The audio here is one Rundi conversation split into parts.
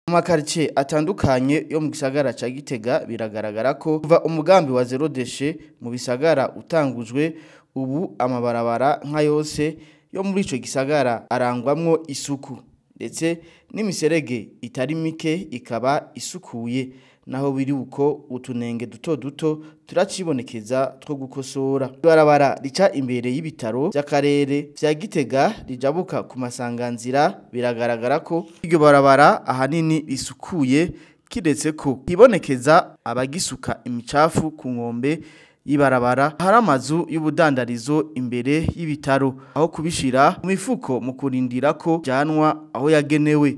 Mu makaritsiye atandukanye yo mu gisagara ca Gitega biragaragara ko kuva umugambi wa zéro déchet mu bisagara utangujwe, ubu amabarabara nka yose yo muri ico gisagara arangwamwo isuku, ndetse n'imiserege itari mike ikaba isukuye. Naho biri uko, utunenge duto duto turacibonekeza two gukosora. Ibarabara rica imbere y'ibitaro vy'akarere vya Gitega rijabuka ku masanganzira, biragaragara ko iryo barabara ahanini risukuye, kiretse ko hibonekeza abagisuka imicafu ku nkombe y'ibarabara. Hari amazu y'ubudandarizo imbere y'ibitaro, aho kubishira mu mifuko mu kurindira ko janwa aho yagenewe.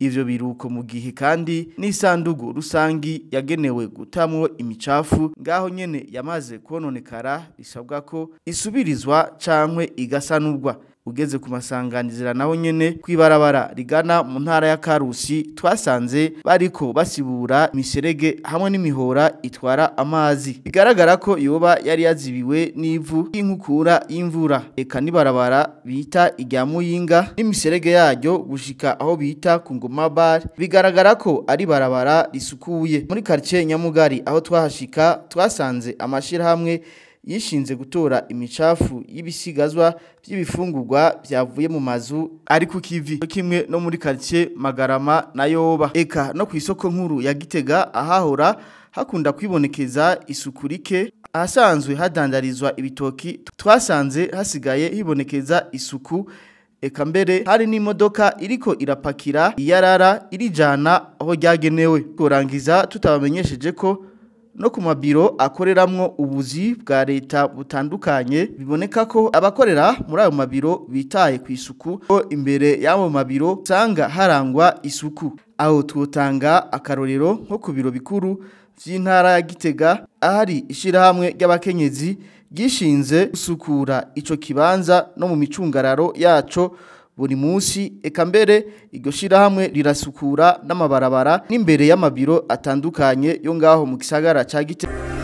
Ivyo biruko mu gihe kandi n'isandugu rusangi yagenewe gutamwo imicafu ngaho nyene yamaze kononekara, bisabwa ko isubirizwa cankwe igasanurwa. Ugeze ku masanganzira naho nyene kwibarabara rigana mu ntara ya Karusi, twasanze bariko basibura imiserege hamwe n'imihora itwara amazi, bigaragara ko yoba yari yazibiwe n'ivu y'inkukura y'imvura. Eka nibarabara bita irya Muyinga n'imiserege yaryo gushika aho bita ku Ngoma Bar, bigaragara ko ari barabara risukuye. Muri quartier Nyamugari aho twahashika, twasanze amashirahamwe yishinze gutora imicafu y'ibisigazwa by'ibifungurwa byavuye mu mazu ari ku kivi, kimwe no muri quartier Magarama na Yoba. Eka no ku isoko nkuru ya Gitega, ahahora hakunda kwibonekeza isuku rike, ahasanzwe hadandarizwa ibitoki, twasanze hasigaye hibonekeza isuku. Eka mbere hari n'imodoka iriko irapakira iyarara irijana aho ryagenewe. Kurangiza tutabamenyesheje ko no ku mabiro akoreramwo ubuzi bwa leta butandukanye, biboneka ko abakorera muri ayo mabiro bitaye ku isuku, ko imbere y'abo mabiro usanga harangwa isuku. Aho twotanga akarorero nko ku biro bikuru vy'intara ya Gitega, ahari ishirahamwe ry'abakenyezi gishinze gusukura ico kibanza no mu micungararo yaco buri munsi. Eka mbere iryo shirahamwe rirasukura n'amabarabara n'imbere y'amabiro atandukanye yo ngaho mu gisagara ca Gitega.